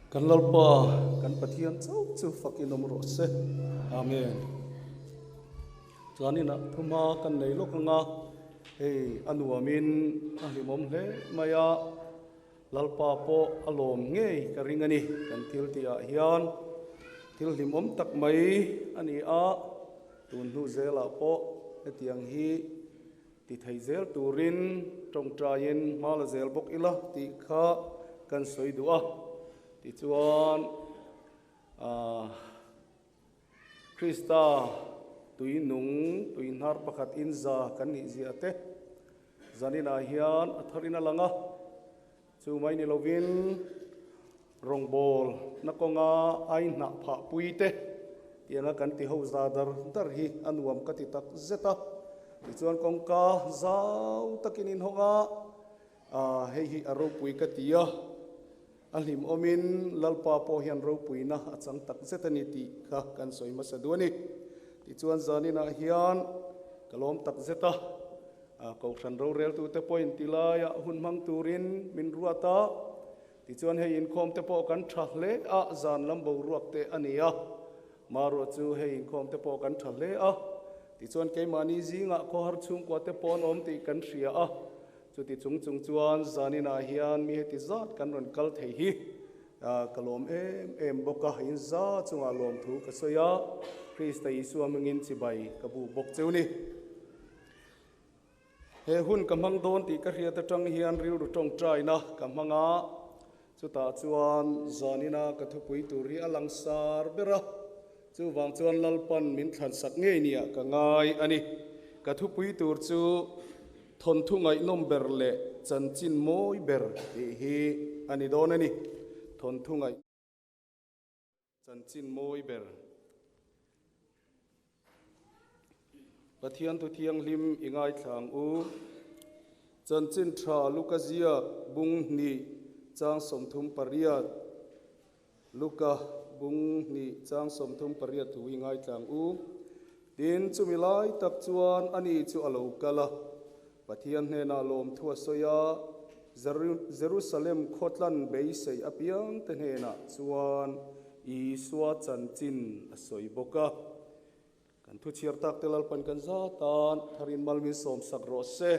Kan Lalpa, kan Pathian chauh chu fakin awm rawh se. Amen. Chuanin ah thuma kan nei lawk anga, hei a nuamin a hlimawm hle mai a, Lalpa pawh a lawm ngei ka ring a ni. Kan thil tih ah hian thil hlimawm tak mai a ni a, tun hnu zelah pawh hetiang hi Ti thei zel turin tawngtaiin hma la zel bawk ila tih kha kan sawi duh a. Tichuan, Krista tui nung, tui hnar pakhat in za kan nih ziah te zaninah hian a tharin a lang a. Chu mai ni lovin Rawngbawl na kawnga ai hnah phah pui te tianga kan ti ho za dar dar hi a nuam ka ti tak zet a. Tichuan kawngka zau takin in hawng a, ah hei hi a ropui ka ti a, a hlimawmin Lalpa pawh hian ropuina a chang tak zet a ni tih kha kan sawi hmasa duh a ni. Tichuan zaninah hian ka lawm tak zet a. Kohhran roreltute pawhin ti laiah hun hmang turin min ruat a, tichuan hei inkhawm te pawh kan tha hle a, zan lam boruak te a ni a, maruah chu hei inkhawm te pawh kan tha hle a, tichuan keimahni zingah khawhar chhungkua te pawh an awm tih kan hria a, chuti chung chung chuan zaninah hian mi heti zat kan rawn kal thei hi ka lawm em em bawk a, in za chungah lawmthu ka sawi a, Krista Isua hmingin chibai ka bu bawk cheu ni. He hun ka hmang dawn tih ka hriat atang hian rilru tawngtaina ka hmang a, chutah chuan zanina ka thupui tur hi a langsar ber a, chuvang chuan Lalpan min thlansak ngei nia ka ngai a ni. Ka thupui tur chu thawnthu ngaihnawm ber leh chanchin mawi ber tih hi a ni dawn a ni. Thawnthu ngaih. Chanchin mawi ber. Pathian thu thianghlim i ngaithla ang u. Chanchin tha Luka ziak bung hnih chang 38 Luka bung hnih chang 38 thu i ngaithla ang u. Tin, chumi lai tak chuan ani chu a lo kal a. Pathian hnenah lawmthu a sawi a, Jerusalem khawtlan beisei apiangte hnenah chuan Isua chanchin a sawi bawk a. Kan thu chhiar tak te Lalpan kan za tan tharin mal min sawmsak rawh se.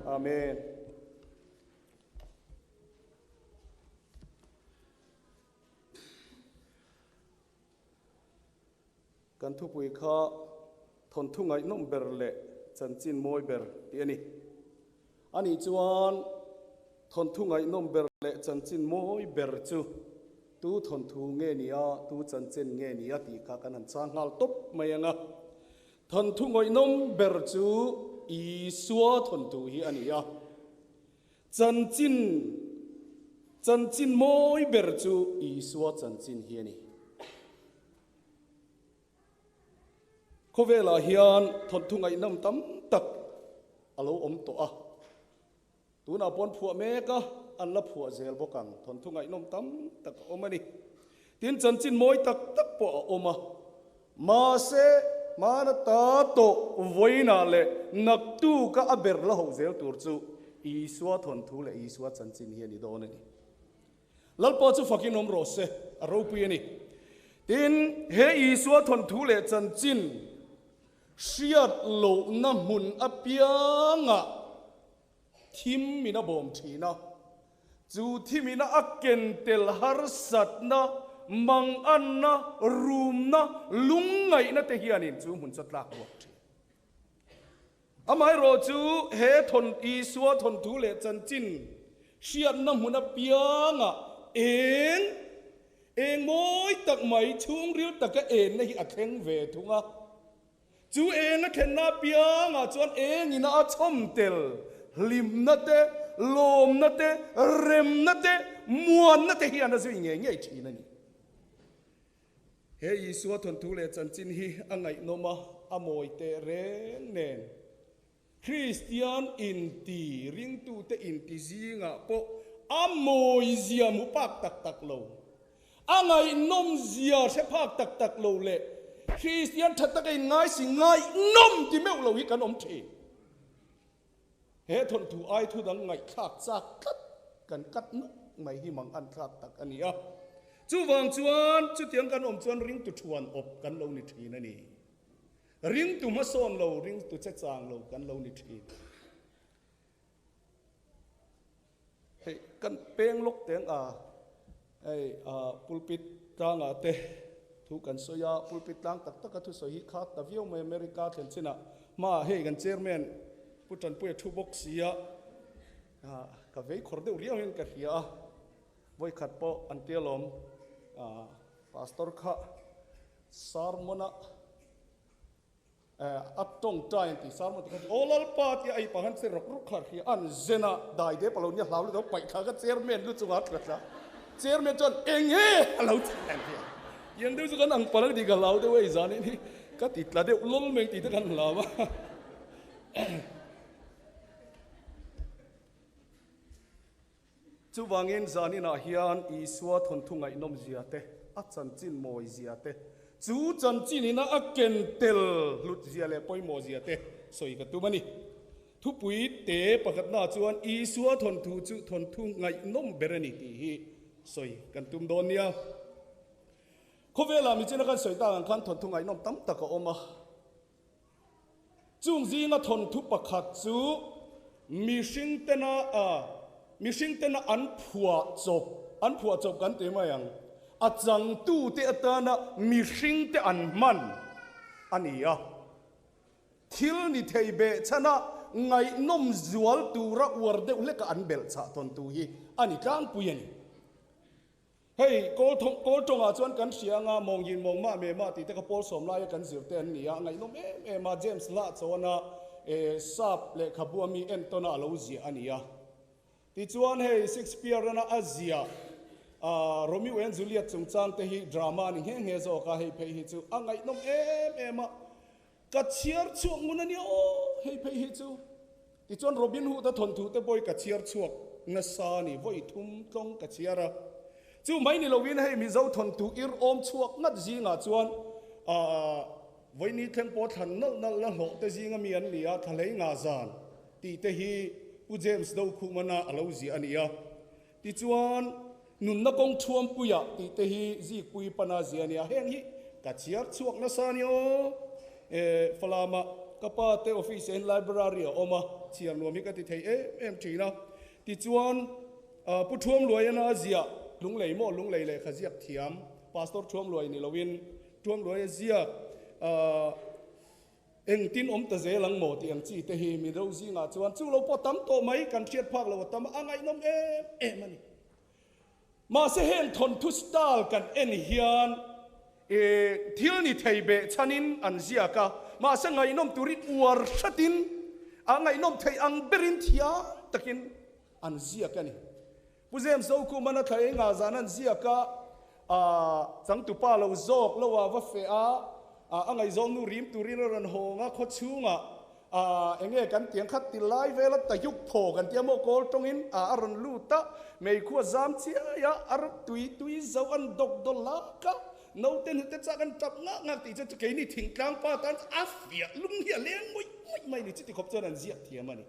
Amen. Kan thupui kha thawnthu ngaihnawm ber leh chanchin mawi ber tih a ni. Anih chuan thawnthu ngaihnawm ber leh chanchin mawi ber chu tu thawnthu nge ni a, tu chanchin nge ni a tih kha kan han chang nghal tawp mai ang a. Thawnthu ngaihnawm ber chu Isua thawnthu hi a ni a. Chanchin chanchin mawi ber chu Isua chanchin hi a ni. Khawvelah hian thawnthu ngaihnawm tam tak a lo awm tawh a, tunah pawh an phuah mek a, an la phuah zel bawk ang. Thawnthu ngaihnawm tam tak a awm a ni. Tin, chanchin mawi tak tak pawh a awm a, mahse hmana ta tawh vawiinah leh naktuka a ber la ho zel tur chu Isua thawnthu leh Isua chanchin hi a ni dawn a ni. Lalpa chu fakin awm rawh se, a ropui a ni. Tin, he Isua thawnthu leh chanchin hriat lohna hmun apiangah thim min a bawm thin a, chu thim ina a ken tel harsatna, manganna, rumna, lungngaihna te hianin chu hmun chu a tlak ruak thin. Amaherawhchu, he thawn Isua thawnthu leh chanchin hriatna hmun apiangah eng eng mawi tak mai chhungril taka enna hi a thleng ve thung a. Chu eng a thlenna apiangah chuan engina a chhawm tel hlimna te, lawmna te, remna te, muanna te hian a zui ngei ngei thin a ni. He Isua thawnthu leh chanchin hi a ngaihnawm a, a mawi teh reng nen. Kristian inti ringtute inti zingah pawh a mawi zia hmu phak tak tak lo, a ngaihnawm zia hre phak tak tak lo leh Kristian tha taka inngaisi ngaihnawm ti meuh lo hi kan awm thin. He thawnthu ai thu dang ngaihthlak chak tlat kan kat nuk mai hi mang an thlak tak a ni a. Chuvang chuan chutiang kan awm chuan ringtu thuan awp kan lo ni thin a ni. Ringtu hmasawn lo, ringtu che chang lo kan lo ni thin. Hei kan peng lawk teng a, hei pulpit tlangah te thu kan sawi a, pulpit tlang tak taka thusawi hi kha ta viau mai America thlen chinah hmaah hei kan chairman Pu Tanpuia thu bawk si a, ka vei khawr deuh riau hian ka hria a, vawikhat pawh an tia lawm pastor kha sermon a. A tawngtai an ti sermon ti kha aw Lalpa tia a ipah khan che rawk rawk kha hria an zen a, dai dep a lo nia hlau lutuk a paih thla kha chairman lu chungah a tla thla chairman chuan eng nge a lo che an ti a, tiang deuh chu kan ang palh a ti ka hlau deuh a zan in hi ka ti tla deuh lawlh mai tih te kan hlau a. Chuvangin zaninah hian Isua thawnthu ngaihnawm zia te, a chanchin mawi zia te, chu chanchin ina a ken tel hlut zia leh pawimawh zia te sawi ka tum a ni. Thupui te pakhatnaah chuan Isua thawnthu chu thawnthu ngaihnawm ber a ni tih hi sawi kan tum dawn nia. Khawvelah michina kan sawi tak ang khan thawnthu ngaihnawm tam tak a awm a. Chung zinga thawnthu pakhat chu mihring tena mihring tena an phuah chawp, an phuah chawp kan ti mai ang, a changtute atana mihring te an hman a ni a. Thil ni thei beh chhana ngaihnawm zual tura uar deuh hleka an belh chah thawnthu hi a ni tlangpui a ni. Hei, kawl thawng, kawl tawngah chuan kan hria anga mawng yin mawng mah me mah tih te kha pawl sawm laia kan zir te an ni a, ngaihnawm em em a, James lah chuan a eh sap lehkhabu a mi entawn a a lo ziah a ni a. Tichuan hei Shakespeare-ana a ziah ah Romeo and Juliet chungchang te hi drama a ni nghe nghe zawk a, hei phei hi chu a ngaihnawm em em a, ka chhiar chhuak ngun a nia aw hei phei hi chu. Tichuan Robin Hood-a thawnthu te pawh hi ka chhiar chhuak nasa a ni, vawi thum tlawng ka chhiar a. Chu mai ni loin hei Mizo thawnthu ir awm chhuak ngat zingah chuan aah vawi thleng pawh thlan nalh nalh la hlawh te zinga mi an ni a, Thlahlei nga zan tih te hi Pu James Dokhumana a lo ziah a ni a. Tichuan nunna kawng thuampuia tih te hi zikpui pana zia a nia, heng hi ka chhiar chhuak nasa a ni aw. Eh, Falama ka pa te office ah hian library a awm a, chhiar nuam hi ka ti thei em em thin a. Tichuan Pu Thuamluaiana a ziah Lunglei maw Lunglei lehkha ziak thiam Pastor Thuamluai ni loin Thuamluai a ziak Engtin awm ta zel ang maw tih ang chi te hi Mizo zingah chuan chu lo pawh tam tawh mai kan hriat phak lo a tam a, a ngaihnawm em em a ni. Mahse heng thawnthu style kan en hian eh thil ni thei beh chhanin an ziak a, mahse ngaihnawm turin uar hratin a ngaihnawm theih ang berin thiam takin an ziak a ni. Pu James Zokhumana thla engah zan an ziak a, aah changtupa lo zawk lo a va feh a, aah a ngaihzawng nu rim turin a rawn hawng a, khaw chhungah aah enge kan tiang khat ti lai vel a tayuk thaw kan tia maw kawl tawngin aah a rawn lut a, meikhu a zam chiai a, a rawn tui tui zo an dawk dawl lak a, naute hnute chak an tap ngak ngak tih chuan chu keini thingtlang pa tan a fiah lung hi a leng ngawih ngawih mai ni chuti khawp chuan an ziak thiam a ni.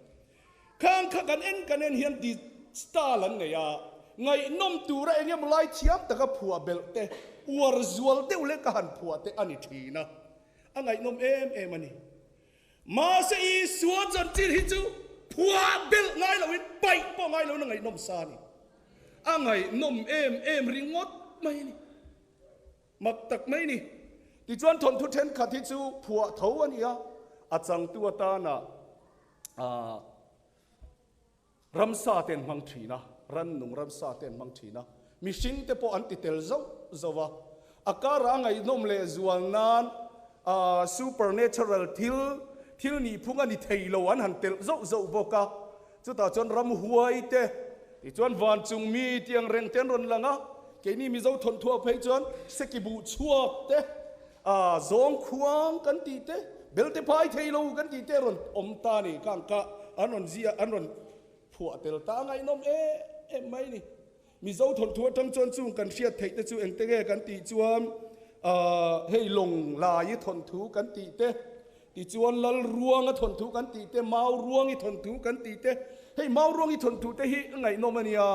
Khang kha kan en kan en hian di style an nei a, ngaihnawm tura eng emaw lai thiam taka phuah belh te, uar zual deuh leh ka han phuah te a ni thin a, a ngaihnawm em em a ni. Mahse Isua chanchin hi chu phuah belh ngai loin paih pawh ngai loin a ngaihnawm sa a ni. A ngaihnawm em em ringawt mai a ni. Mak tak mai ni. Tichuan thawnthu thenkhat hi chu phuah tho a ni a, a changtu atana Ramsa te an hmang thin a, rannung ramsa te an hmang thin a, mihring te pawh an ti tel zauh zauh a. A karah a ngaihnawm leh zual nan supernatural thil, thil nihphung a ni thei lo an han telh zauh zauh bawk a. Chutah chuan ramhuai te, tichuan vanchung mi tih ang reng te an rawn lang a, keini Mizo thawnthuah phei chuan Sekibuh chhuak te, A zawng khuang kan tih te, belte phai thei lo kan tih te a rawn awm ta a ni. Kang kha an rawn zia, an rawn phuah tel ta a ngaihnawm em em mai a ni. Mizo thawnthu atang chuan chung kan hriat theih te chu engte nge kan tih chuan hei lawng lai thawnthu kan tih te, tichuan lal ruanga thawnthu kan tih te, mau ruangi thawnthu kan tih te, hei mau ruangi thawnthu te hi a ngaihnawm a nia.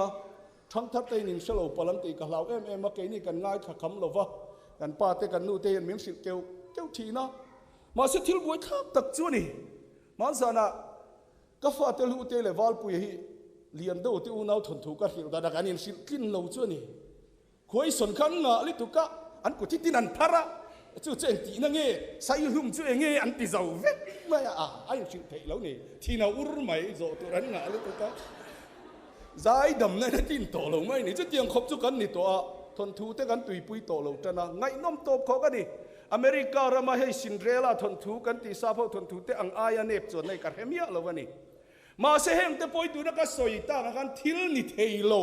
Thangthar te in in hre lo palh ang tih ka hlau em em a, keini kan ngaithla kham lo va, kan pa te kan nu te hian min hrilh keuh keuh thin a. Mahse thil buaithlak tak chu a ni. Hmanzanah ka fate Hlute leh Valpuia hi lian deuh te unau thawnthu ka hrilh dan a, kan inhrilh tlin lo chu a ni. Khuaisawn kha an ngah lutuk a, an kut hi tin an phar a, chu chu engtihna nge, saihlum chu enge an ti zo vek mai a, a inhrilh theih lo ni, thin a ur mai, zawh tur an ngah lutuk a, zaidamna in a tin tawh lo mai ni, chutiang khawp chu kan ni tawh a, thawnthu te kan tuipui tawh lo tan a, ngaihnawm tawp khawk a ni. America rama hei Cinderella thawnthu kan tih sap ho thawnthu te ang aia nep chuan hei ka hre miah lo a ni. Mahse heng te pawi tuna ka sawi tak ah khan thil ni thei lo,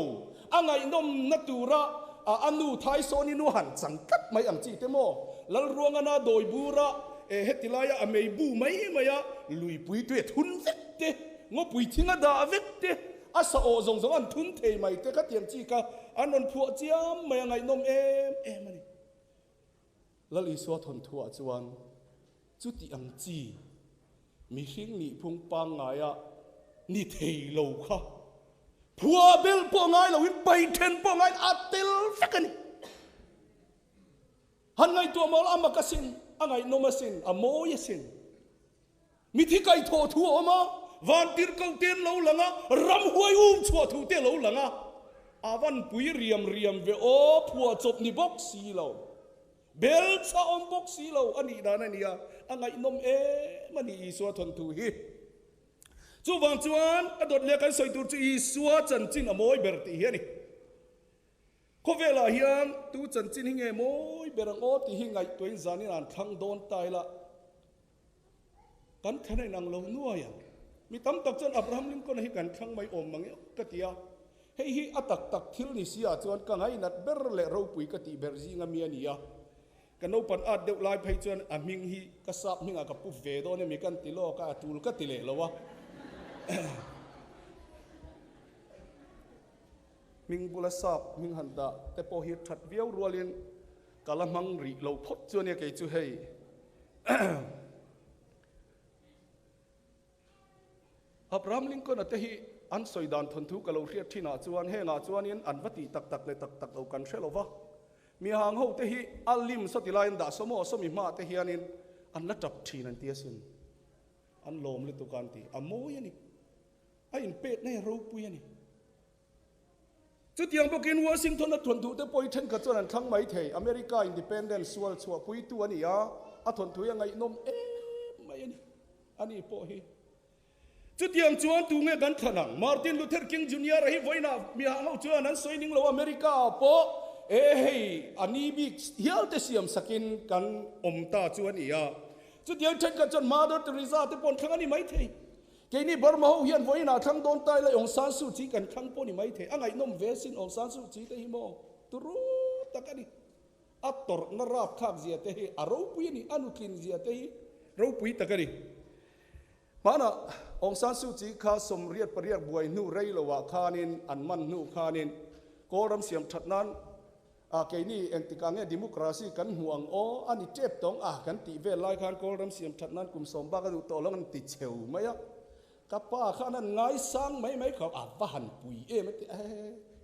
a ngaihnawmna tura a nu Thaisawni nu han chang tlat mai ang chi te maw? Lalruangana dawi bura e heti laia a mei bu mai mai a, luipui tui a thun vek te, ngawpui thing a dah vek te, a sa awh zawng zawng an thun thei mai te kha tiang chi kha an rawn phuah chiam mai a ngaihnawm em em a ni. Lal Isua thawnthuah chuan chuti ang chi mihring nihphung pangngaia ni thei lo kha phua bel pawh ngai loin pai then pawh ngaiin a tel vek a ni. Han ngaihtuah mawl a mak asin, a ngaihnawm asin, a mawi asin. Mithi kaihthawh thu a awm a, vantirhkoh te an lo lang a, ramhuai um chhuah thu te a lo lang a. A van pui riam riam ve aw, phuah chawp ni bawk si lo, bel chah awm bawk si lo a nih dan a nia, a ngaihnawm em a ni Isua thawnthu hi. Chuvang chuan a dawt leh kan sawi tur chu Isua chanchin a mawi ber tih hi a ni. Khawvelah hian tu chanchin hi nge mawi ber ang aw tih hi ngaihtuahin zanin an thlang dawn ta ila. Kan thlan a inang lo nuai ang. Mi tam tak chuan Abraham Lincoln-a hi kan thlang mai awm mang e ka ti a. Hei hi a tak tak thil ni si ah chuan ka ngainat ber leh ropui ka tih ber zinga mi a ni a. Ka naupan at deuh lai phei chuan a hming hi ka sap hmingah ka pu ve dawn emi kan ti lawk a, a tul ka ti leh lo a. Hming bula sap hming han dah te pawh hi that viau rualin ka la hmang rih lo phawt chu a nia kei chu hei. Abraham Lincoln-a te hi an sawi dan thawnthu ka lo hriat thinah chuan hengah chuanin an va tih tak tak leh tak tak lo kan hre lo va. Mi hang ho te hi a lim sawti laiin dah sawmaw sawmi hmaah te hianin an la tap thin an ti asin. An lawm lutuk a an ti. A mawi a ni. A inpekna hi a ropui a ni. Chutiang bawkin Washington-a thawnthu te pawh hi thenkhat chuan an thlang mai thei. America Independence sual chhuahpuitu a ni a, a thawnthu hi a ngaihnawm em mai a ni. A ni pawh hi. Chutiang chuan tu nge kan thlan ang? Martin Luther King Junior-a hi vawiinah mi hah ho chuan an sawi ning lo. America-ah pawh e hei a ni bik hial te siam sakin kan awm ta chu a ni a. Chutiang thenkhat chuan Mother Teresa te pawh an thlang a ni mai thei. Keini Burma ho hian vawiinah thlang dawn ta ila Aung San Suu Kyi kan thlang pawh ni mai thei. A ngaihnawm ve sin Aung San Suu Kyi te hi maw? Turu tak a ni. A tawrhna rapthlak zia te hi a ropui a ni, a nutlin zia te hi ropui tak a ni. Hmanah Aung San Suu Kyi kha sawmriat pariat buai hnu rei loah khanin an man hnu khanin Kawlram siam that nan A keini engtikah nge democracy kan hmu ang aw? A ni tep tawng a, kan tih vel lai khan Kawlram siam that nan kum sawm bak a duh tawh lo an ti cheu mai a. Ka pa khan an ngaisang mai mai kha a va han pui em a ti a,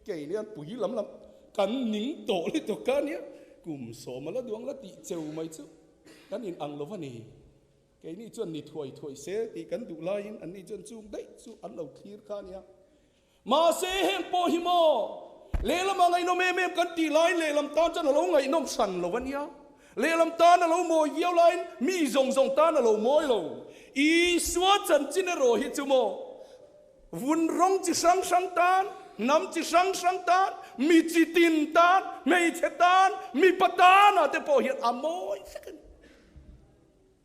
keini an pui lam lam kan ning tawh lutuk a nia, kum sawm a la duh ang la tih cheu mai chu kan in ang lo va ni. Keini chuan ni thuai thuai se tih kan duh laiin anni chuan chung daih chu an lo thlir kha a nia. Mahse heng pawh hi maw lehlamah ngaihnawm em em kan tih laiin lehlam tan chuan a lo ngaihnawm hran lo a nia. Lehlam tan a lo mawi viau laiin mi zawng zawng tan a lo mawi lo. Isua chanchin erawh hi chu maw vun rawng chi hrang hrang tan, hnam chi hrang hrang tan, mi chi tin tan, hmeichhe tan, mipa tan ah te pawh hian a mawi vek a ni.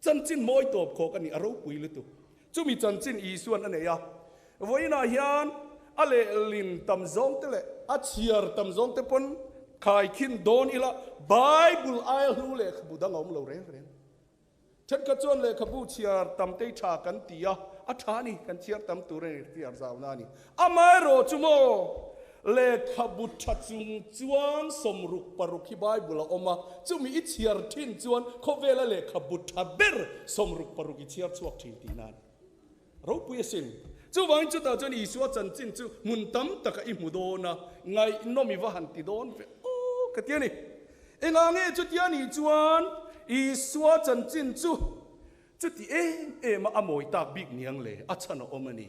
Chanchin mawi tawp khawk a ni, a ropui lutuk. Chumi chanchin Isuan a nei a, vawiinah hian a lehlin tam zawng te leh a chhiar tam zawng te pawn khaikhin dawn ila Bible aia hlu lehkhabu dang a awm lo reng reng. Thenkhat chuan lehkhabu chhiar tam te hi tha kan ti a, a tha a ni, kan chhiar tam tur a ni, chhiar zauna a ni. Amaherawh chu maw, lehkhabu tha chung chuan 66 hi Bible a awm a, chumi i chhiar thin chuan khawvela lehkhabu tha ber 66 i chhiar chhuak thin tih nan ropui asin. Chuvangin chutah chuan Isua chanchin chu hmun tam takah i hmu dawn a, ngaihnawm i va han ti dawn ve aw ka ti a ni. Engah nge chutia nih chuan Isua chanchin chu chuti em em a a mawi tak bik niang le a chhan a awm a ni.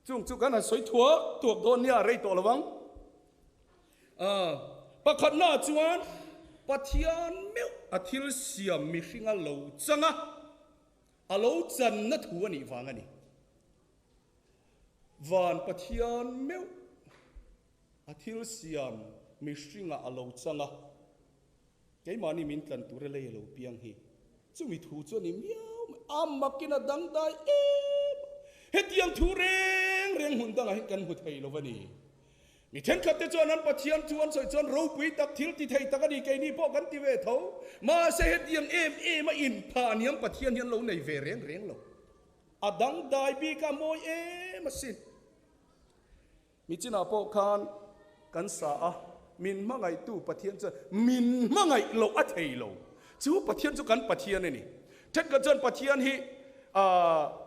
Chung chu kan han sawi thuak thuak dawn nia rei tawh lo ang. Pakhatnaah chuan Pathian meuh a thil siam mihringa lo chang a, a lo channa thu a nih vang a ni. Van Pathian meuh a thil siam mihringa a lo chang a, keimahni min tlan tura lei a lo piang hi. Chumi thu chu a ni miau mai, a makin a dangdai em a, hetiang thu reng reng hmun dangah hian kan hmu thei lo a ni. Mi thenkhat te chuan an Pathian chu an sawi chuan ropui tak, thil ti thei tak a ni, keini pawh kan ti ve tho. Mahse hetiang em em a inphah aniang Pathian hi an lo nei ve reng reng lo. A dangdai bik a mawi em asin. Mi chinah pawh khan kan sa a, min hmangaihtu Pathian chuan min hmangaih loh a thei lo. Chu Pathian chu kan Pathian a ni. Thenkhat chuan Pathian hi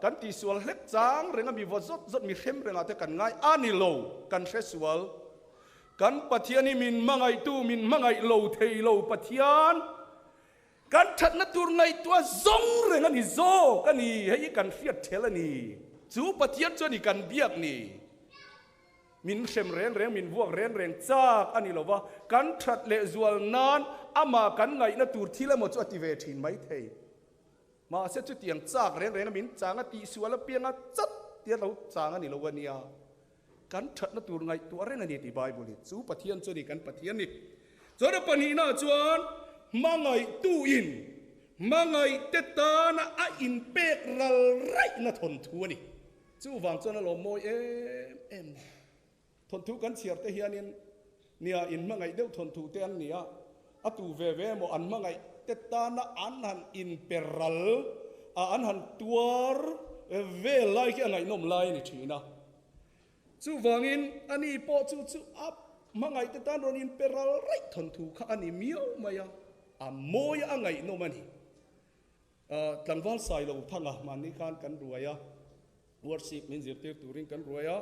kan tihsual hlek chang reng a, mi vaw zawt zawt, mi hrem rengah te kan ngai a ni lo, kan hre sual. Kan Pathian hi min hmangaihtu, min hmangaih lo thei lo Pathian, kan thatna tur ngaihtuah zawng reng a ni zawk a ni, hei hi kan hriat thel a ni. Chu Pathian chu a ni kan biak ni. Min hrem reng reng, min vuak reng reng chak a ni lo va, kan that leh zual nan amah kan ngaihna tur thil emaw chu a ti ve thin mai thei. Mahse chutiang chak reng reng a min chang a tihsual apiang a chat tia lo chang a ni lo a nia. Kan thatna tur ngaihtuah reng a ni tih Bible in chu Pathian chu a ni kan Pathian ni. Chuan a pahnihnaah chuan hmangaihtu in hmangaihte tana a inpek ral raihna thawnthu a ni. Chuvang chuan a lawm mawi em em ni. Thawnthu kan chhiar te hianin nia in hmangaih deuh thawnthu te an ni a, a tu ve ve emaw an hmangaih te tana an han inpe ral a, an han tuar vel lai khi a ngaihnawm lai a ni thin a. Chuvangin ani pawh chu chu a hmangaih te tan rawn inpe ral raih thawnthu kha a ni miau mai a, a mawi a ngaihnawm a ni. Tlangval sai lo thanga mahni khan kan ruai a, worship min zirtir turin kan ruai a,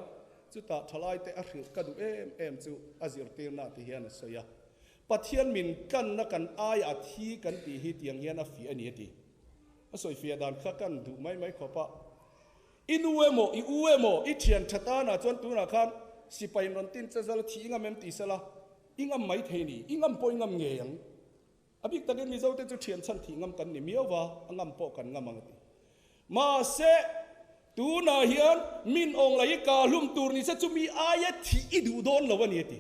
chutah thalaite a hrilh ka duh em em chu a zirtirna ti hian a sawi a, Pathian min tlanna kan aia a thi kan tih hi tiang hian a fiah a ni a ti. A sawi fiah dan kha kan duh mai mai khawp a, I nu emaw, i u emaw, i thian tha tanah chuan tunah khan sipai in rawn tin che zal thi i ngam em ti sela, i ngam mai thei ni, i ngam pawh i ngam ngei ang. A bik takin Mizote chu thian chhan thih ngam kan ni miau va, a ngam pawh kan ngam ang a ti. Mahse, tunah hian min awng lai i ka hlum tur ni se chu mi aia thih i duh dawn lo a ni a ti.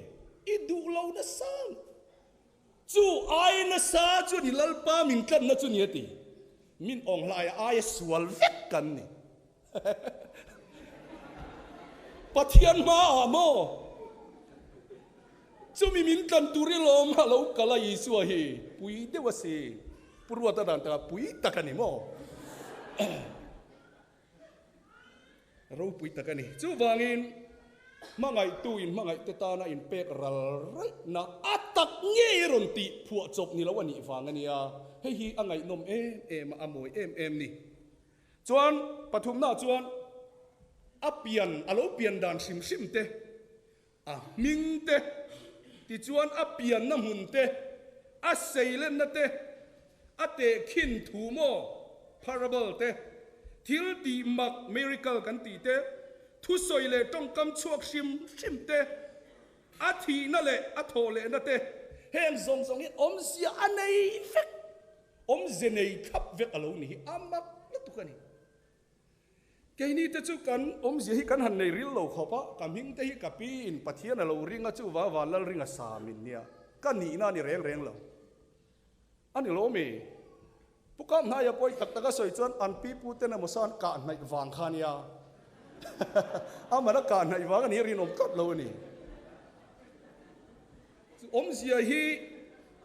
I duh lo nasa ang. Chu ai nasa chu a ni Lalpa min tlanna chu ni a ti. Min awng hlaia aia sual vek kan ni. Pathian hmaah maw? Chumi min tlan tur i lawm a lo kal a Isua hi pui deuh a si. Pu Ruata dan takah pui tak a ni maw? Ropui tak a ni. Chuvangin hmangaihtu in hmangaihte tana inpek ral raihna a tak ngei a rawn tih phuah chawp ni lo a nih vang a nia. Hei hi a ngaihnawm em em a, a mawi em em ni. Chuan pathumnaah chuan a pian, a lo pian dan hrim hrim te, a hming te, tichuan a pianna hmun te, a seilenna te, a tehkhin thu maw, parable, te, thil tih mak, miracle, kan tih te, thusawi leh tawngkam chhuak hrim hrim te, a thihna leh a thawh lehna te, heng zawng zawng hi awmzia a nei vek. Awmze nei thlap vek a lo ni hi a mak lutuk a ni. Keini te chu kan awmzia hi kan han nei ril lo khawp a, ka hming te hi ka pi in Pathian a lo ring a chuvang van lal ring a sa min nia, ka nihna a ni reng reng lo. A ni lo mi? Pu Kap hnaia pawi tak tak a sawi chuan an pi pu ten emaw san kah hnaih vang kha nia. Amah a kah hnaih vang a ni rinawm tlat lo a ni. Chu awmzia hi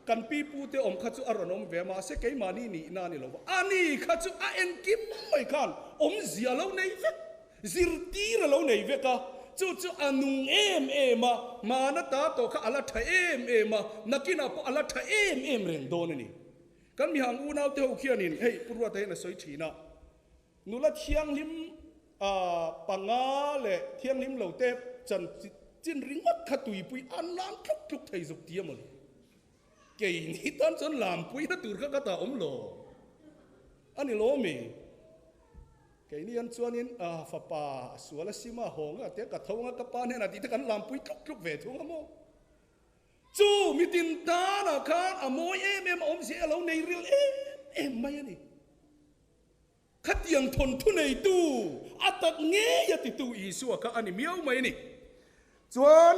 kan pi pute awm kha chu a rawn awm ve a, mahse keimahni nihna a ni lo va, ani kha chu a engkim mai khan awmzia a lo nei vek, zirtir a lo nei vek a, chu chu a nung em em a, hmana ta tawh kha a la tha em em a, nakinah pawh a la tha em em reng dawn a ni. Kan mihang unaute ho khianin hei Pu Ruata hian a sawi thin a, nula thianghlim. Panga leh thianghlim lo te chan chin ringawt kha tuipui an lam tluk tluk thei zuk ti a mawle. Keini tan chuan lampui na tur kha ka ta awm lo a ni lo mi. Keini an chuanin fapa a sual a sim a hawng a tia ka tho anga ka pa hnenah tih te kan lampui tluk tluk ve thung a maw. Chu mitin tanah khan a mawi em em a awmzia a lo nei ril em em mai a ni. Khatiang thawnthu neitu a tak ngei a titu Isua kha a ni miau mai a ni. Chuan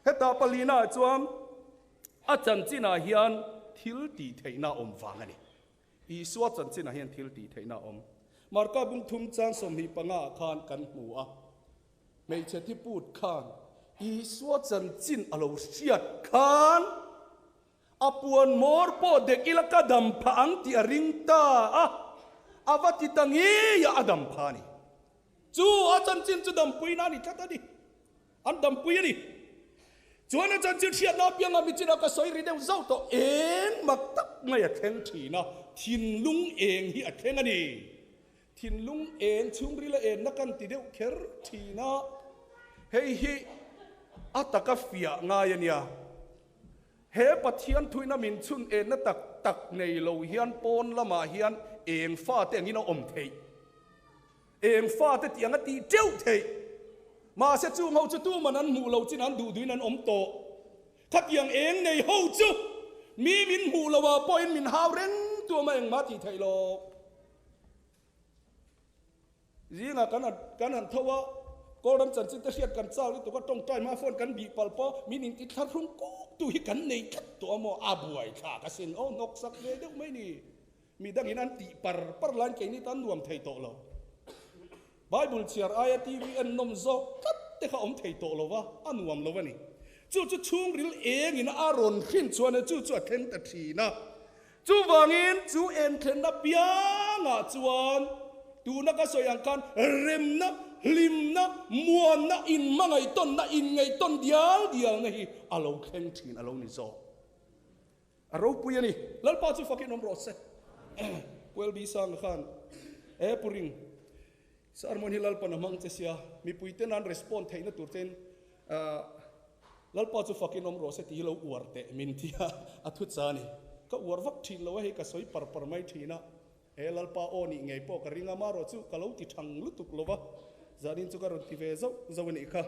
heta palina chuan a chanchinah hian thil tih theihna a awm vang a ni. Isua chanchinah hian thil tih theihna a awm. Marka bung thum chang 25 ah khan kan hmu a, hmeichhe thiput khan Isua chanchin a lo hriat khan, A puan mawr pawh dek ila ka dam phah ang tih a ring ta a, a va ti ta ngei a, a dam phah a ni. Chu a chanchin chu dampuina a ni tlat a ni. An dampui a ni. Chuan a chanchin hriatna apianga mi chinah ka sawi ri deuh zauh tawh, eng mak tak mai a thleng thin a, thinlung eng hi a thleng a ni. Thinlung eng chhungrila enna kan ti deuh kher thin a, hei hi a taka fiah ngai a nia. He Pathian thuina min chhun enna tak tak nei lo hian pawn lamah hian eng fate angin a awm theih? Eng fate tih ang a tih teuh theih? Mahse chung ho chu tuman an hmuh lo chin an duh duhin an awm tawh. Khatiang eng nei ho chu mi min hmuh lo ah pawhin min hau reng tu ama engmah tih theih lo. Zingah kan han kan han tho a, Kawlram chanchin te hriat kan chak lutuk a, tawngtai hma phone kan bih palh pawh min inti thlarhung kuk tu hi kan nei tlat tawh a maw, a buai thlak asin aw, hnawk sak ve deuh mai ni. Midangin an tih par par laiin keini tan nuam thei tawh lo. Bible chhiar aia TV en nawm zawk tlat te kha awm thei tawh lo va, a nuam lo a ni. Chu chu chhungril engin a rawn hrin chuan chu chu a thleng ta thin a. Chuvangin chu enthlenna piangah chuan tuna ka sawi ang khan remna, hlimna, muanna, inhmangaihtawnna, inngaihtawn dial dialna hi a lo thleng thin a lo ni zawk. A ropui a ni. Lalpa chu fakin awm rawh se. Puel Bi Sanga khan e Pu Ring, sermon hi Lalpan a hmang che sia, mipuite nan respond theihna tur chein Lalpa chu fakin awm rawh se tih hi lo uar teh min ti a, a thu cha a ni. Ka uar vak thin lo a, hei ka sawi par par mai thin a, he Lalpa aw nih ngei pawh ka ring a, marawh chu ka lo ti thang lutuk lo va, zanin chu ka rawn ti ve zauh zauh a nih kha.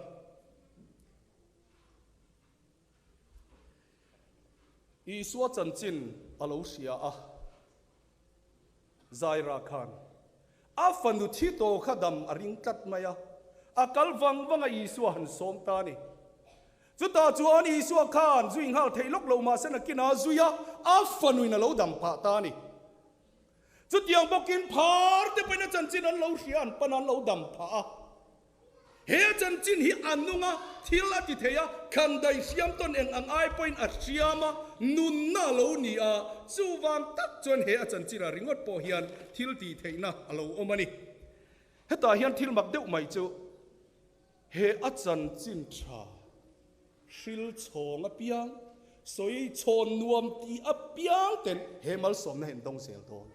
Isua chanchin a lo hria a, Zaira khan a fanu thi tawh kha dam a ring tlat mai a, a kal vang vang a Isua han sawm ta a ni. Chutah chuan Isua khan zui nghal theih lawk lo mahse nakinah a zui a, a fanuin a lo dam phah ta a ni. Chutiang bawkin phar te pawhin a chanchin an lo hria, an pan a, an lo dam phah a. He chanchin hi a nung a, thil a ti thei a, khandai hriam tawn eng ang ai pawhin a hriam a, nunna a lo ni a, chuvang tak chuan he a chanchinah ringawt pawh hian thil tih theihna a lo awm a ni. Hetah hian thil mak deuh mai chu he a chanchin tha hril chhawng apiang, sawi chhawn nuam tih apiang ten he malsawmna hi an dawng zel dawn.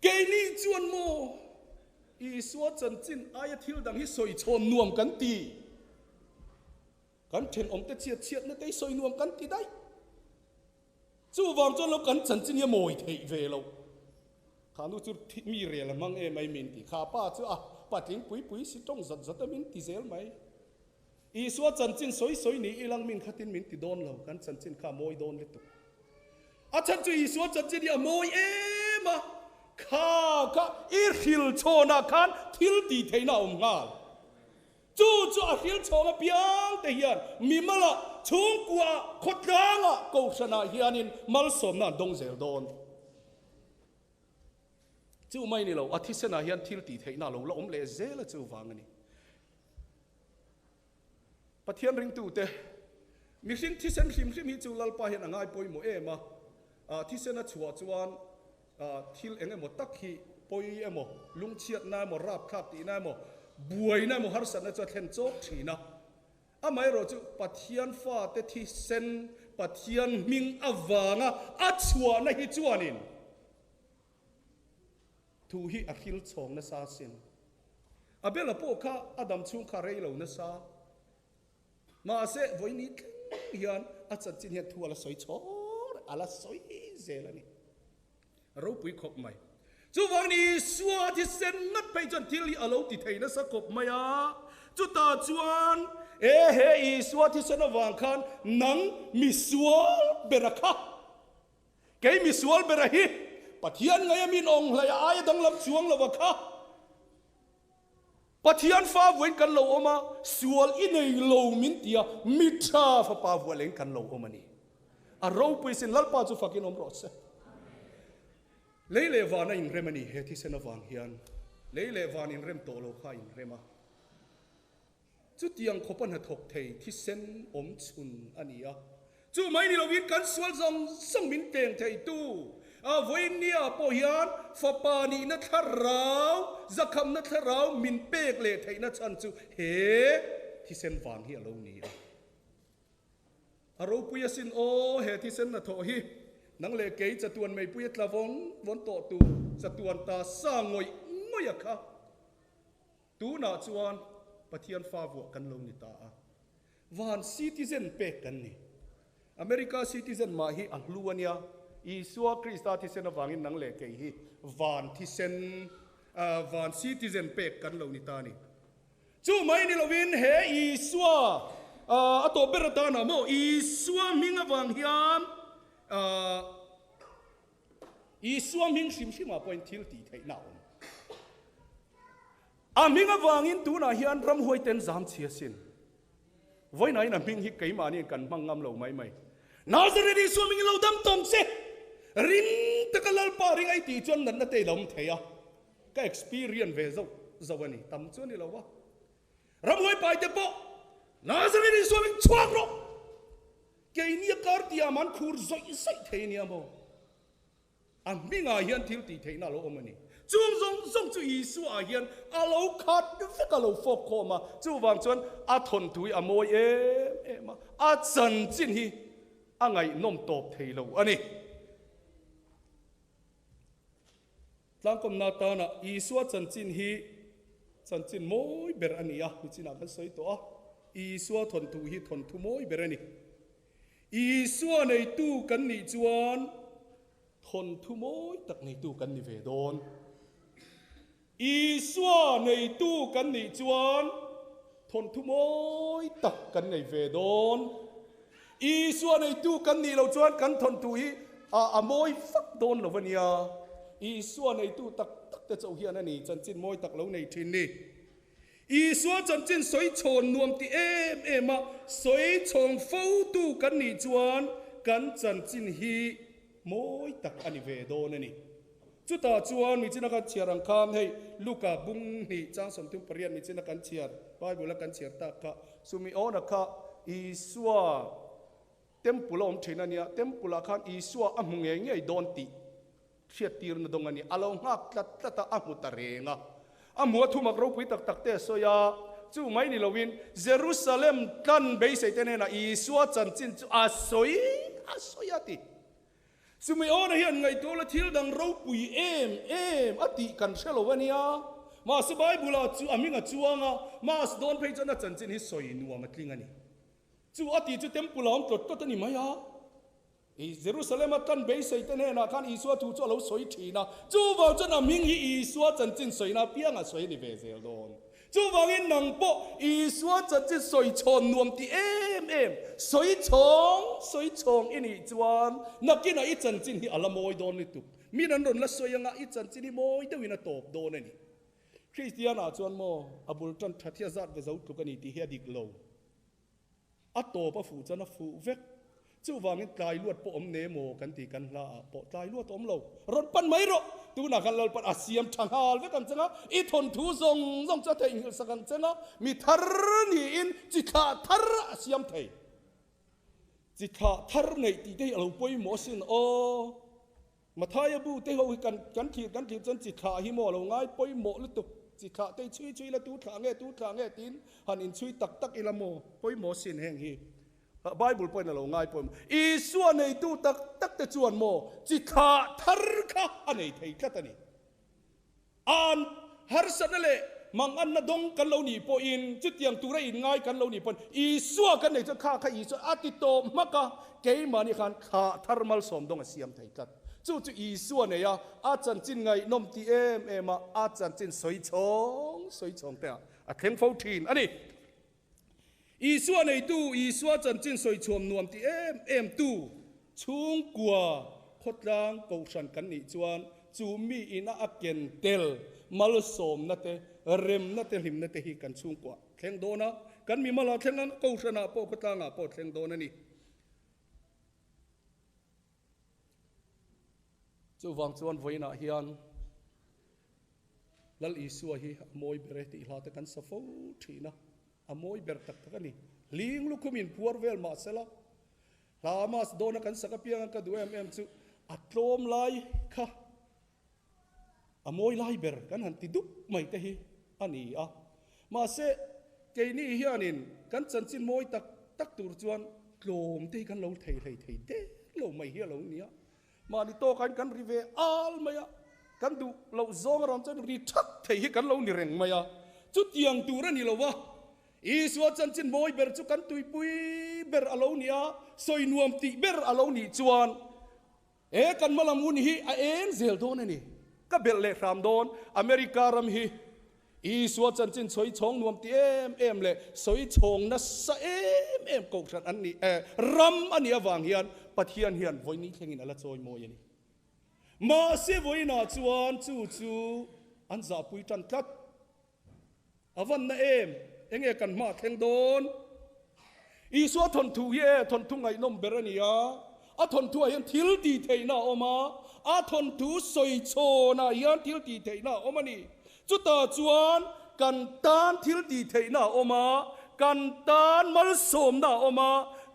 Keini chuan maw Isua chanchin aia thil dang hi sawi chhawn nuam kan ti? Kan thenawmte chhiat chhiatna te hi sawi nuam kan ti daih. Chuvang chuan lo kan chanchin hi a mawi theih ve lo. Kha nu chu mi rel a hmang em ai min ti. Kha pa chu a patling pui pui si tawng zawt zawt a min ti zel mai. Isua chanchin sawi sawi ni ilang min khatin min ti dawn lo, kan chanchin kha a mawi dawn lutuk. A chhan chu Isua chanchin hi a mawi em a, kha kha i hril chhawnah khan thil tih theihna a awm nghal. Chu chu a hril chhawng apiang te hian mimalah, chhungkuaah, khawtlangah, kohhranah hianin malsawmna an dawng zel dawn. Chu mai ni lo, a thisenah hian thil tih theihna a lo la awm leh zel a chuvang a ni. Pathian ringtute, mihring thisen hrim hrim hi chu Lalpa hian a ngai pawimawh em a, thisen a chhuah chuan thil eng emaw tak hi pawi emaw, lungchhiatna emaw, rapthlak tihna emaw, buaina emaw harsatna chu a thlen chawk thin a. Amaherawh chu Pathian fate thisen Pathian hming avanga a chhuahna hi chuanin. Thu hi a hril chhawng nasa asin. Abel-a pawh kha a dam chhung kha rei lo nasa. Mahse, vawiini thleng hian a chanchin hian thu a la sawi chhawng reng, a la sawi zel a ni. Ropui khawp mai. Chuvangin Isua thisen ngat phei chuan thil hi a lo ti thei nasa khawp mai a. Chutah chuan, E he Isua thisen avang khan nang misual bera kha, kei misual bera hi Pathian ngaia min awng hlai a aia danglam chuang lo a kha. Pathian fa vuain kan lo awm a, sual i nei lo min ti a, mi tha fapa vuah leng kan lo awm a ni. A ropui sin Lalpa chu fakin awm rawh se. Lei leh van a inrem a ni he thisen avang hian. Lei leh van inrem tawh lo kha a inrem a. Chutiang khawpa hnathawk thei thisen awm chhun a ni a. Chu mai ni lovin kan sual zawng zawng min teng theitu a vawinia pawh hian fapa nihna thlarau, zakhamna thlarau min pek leh theihna chhan chu he thisen vang hi a lo ni a. A ropui asin aw, he thisen hnathawh hi nang leh kei chatuan meipui a tla vawng vawn tawh tur chatuan ta sa ngawih ngawih a kha. Tunah chuan Pathian fa vuah kan lo ni ta a, van citizen pek kan ni. America citizen mah hi a hlu a nia, Isua Krista thisen avangin nang leh kei hi van thisen, van citizen pek kan lo ni ta a ni. Chu mai ni lovin he Isua a tawp ber atanah maw Isua hming avang hian Isua hming hrim hrimah pawhin thil tih theihna a awm. A hming avangin tunah hian ramhuai ten zam chhia sin. Vawiinain a hming hi keimahniin kan hmang ngam lo mai mai. Nazareth Isua hmingin lo dam tawng che! Ring taka Lalpa ring a i tih chuan natna te i lo awm thei a. Ka experience ve zauh zauh a ni. Tam chu a ni lo va. Ramhuai pai te pawh Nazareth Isua hming chhuak rawh! Keini a kar tiam an khur zawih zawih thei ania maw? A hmingah hian thil tih theihna a lo awm a ni. Chung zawng zawng chu Isua ah hian a lo khat vek a lo fawk khawm a, chuvang chuan a thawnthu hi a mawi em em a, a chanchin hi a ngaihnawm tawp thei lo a ni. Tlangkawmna atana Isua chanchin hi chanchin mawi ber a ni a, nichinah kan sawi tawh a, Isua thawnthu hi thawnthu mawi ber a ni. Isua neitu kan nih chuan thawnthu mawi tak neitu kan ni ve dawn. Isua neitu kan nih chuan thawnthu mawi tak kan nei ve dawn. Isua neitu kan nih loh chuan kan thawnthu hi a mawi vak dawn lo a nia. Isua neitu tak tak te chauh hian a ni chanchin mawi tak lo nei thin ni. Isua chanchin sawi chhawn nuam ti em em a sawi chhawng fotu kan nih chuan kan chanchin hi mawi tak a ni ve dawn a ni. Chutah chuan michina kan chhiar ang khan hei Luka bung hnih chang 38 michina kan chhiar Bible a kan chhiar tak kha Sumiona kha Isua temple a awm thin a nia, temple ah khan Isua a hmu ngei ngei dawn tih hriattirna dawng a ni. A lo nghak tlat tlat a, a hmu ta reng a. A hmu a thumak ropui tak tak te a sawi a, chu mai ni loin Jerusalem tlan beisei te hnenah Isua chanchin chu a sawi a sawi a ti. Simeona hian ngaihtuah la thil dang ropui em em a tih kan hre lo a nia. Mahse Bible-ah chu a hming a chuang a, Mass dawn phei chuan a chanchin hi sawi nuam a tling a ni. Chu a tih chu Temple-ah awm tlawt tlawt a ni mai a. I Jerusalem-a kan beisei te hnenah khan Isua thu chu a lo sawi thin a, chuvang chuan a hming hi Isua chanchin sawina apiang a sawi a ni ve zel dawn. Chuvangin nang pawh Isua chanchin sawi chhawn nuam ti em em, sawi chhawng sawi chhawng i nih chuan nakinah i chanchin hi a la mawi dawn lutuk. Min an rawn la sawi anga i chanchin hi mawi deuhin a tawp dawn a ni. Kristianah chuan maw a bul tan that hi a zat ve zo tluk a ni tih hi a dik lo. A tawp a fuh chuan a fuh vek. Chuvangin tlai luat pawh awm ne maw kan ti kan hla ah pawh tlai luat awm lo. Rawn pan mai rawh! Tunah khan Lalpan a siam tha nghal vek ang cheng a, i thawnthu zawng zawng chu a theihnghilh sak ang cheng a, mi thar niin chi thlah thar a siam thei. Chi thlah thar neih tih te hi a lo pawimawh asin aw. Mathaia bu te ho hi kan kan thlir kan thlir chuan chi thlah hi maw a lo ngai pawimawh lutuk. Chi thlah te hi chhui chhui ila tu thlah nge tu thlah nge tiin han inchhui tak tak ila maw pawimawh sin heng hi. Bible pawhin a lo ngai pawimawh. Isua neitu tak tak te chuan maw chi thlah thar kha a nei thei tlat a ni. An harsatna leh manganna dawng kan lo nih pawhin, chutiang tura inngai kan lo nih pawhin, Isua kan nei chuan kha kha Isua a ti tawp hmak a, keimahni khan thlah thar malsawm dawng a siam thei tlat. Chu chu Isua nei a, a chanchin ngaihnawm ti em em a, a chanchin sawi chhawng sawi chhawng te ah a thleng fo thin a ni. Isua neitu, Isua chanchin sawi chhuam nuam ti em em tu chhungkua khawtlang kohhran kan nih chuan chu mi ina a ken tel malsawmna te, remna te, hlimna te hi kan chhungkua thleng dawn a, kan mimal ah thleng ang, kohhran ah pawh khawtlang ah pawh thleng dawn a ni. Chuvang chuan vawiinah hian Lal Isua hi a mawi ber e tih hla te kan sa fo thin a, a mawi ber tak tak a ni. Hling lukhum in phuar vel mah sela, hla mas dawna kan sak apianga ka duh em em chu a tlawm lai kha a mawi lai ber kan han ti dup mai te hi a ni a. Mahse, keini hianin kan chanchin mawi tak tak tur chuan tlawm te hi kan lo thei hlei thei der lo mai hi a lo ni a. Mahni tawkain kan ri ve al mai a, kan duh loh zawng a rawn chuan ri that thei hi kan lo ni reng mai a. Chutiang tur a ni lo a, Isua chanchin mawi ber chu kan tuipui ber a lo ni a, sawi nuam tih ber a lo nih chuan he kan hmalam hun hi a eng zel dawn a ni. Ka belh leh hram dawn, America ram hi Isua chanchin sawi chhawng nuam ti em em leh sawi chhawng nasa em em kohhran an nih eh ram a nih avang hian Pathian hian vawiin thlengin a la chawi mawi a ni. Mahse vawiinah chuan chu chu an zahpui tan tlat. A vanna em? Enge kan hma thleng dawn? Isua thawnthu hi e thawnthu ngaihnawm ber a ni a, a thawnthuah hian thil tih theihna a awm a, a thawnthu sawi chhawnah hian thil tih theihna a awm a ni. Chutah chuan kan tan thil tih theihna a awm a, kan tan malsawmna a awm a,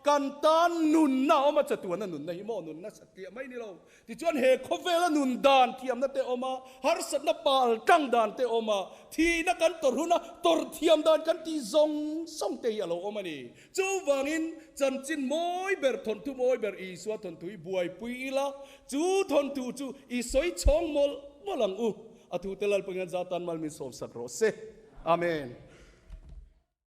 kan tan nunna a awm a, chatuana nunna hi maw nunna satliah mai ni lo. Tichuan he khawvela nun dan thiamna te awm a, harsatna pal tlang dan te awm a, thihna kan tawrh huna tawrh thiam dan kan tih zawng zawng te hi a lo awm a ni. Chuvangin chanchin mawi ber, thawnthu mawi ber Isua thawnthu hi buaipui ila, chu thawnthu chu i sawi chhawng mawlh mawlh ang u. A thute Lalpa hian zatan mal min sawmsak rawh se. Amen.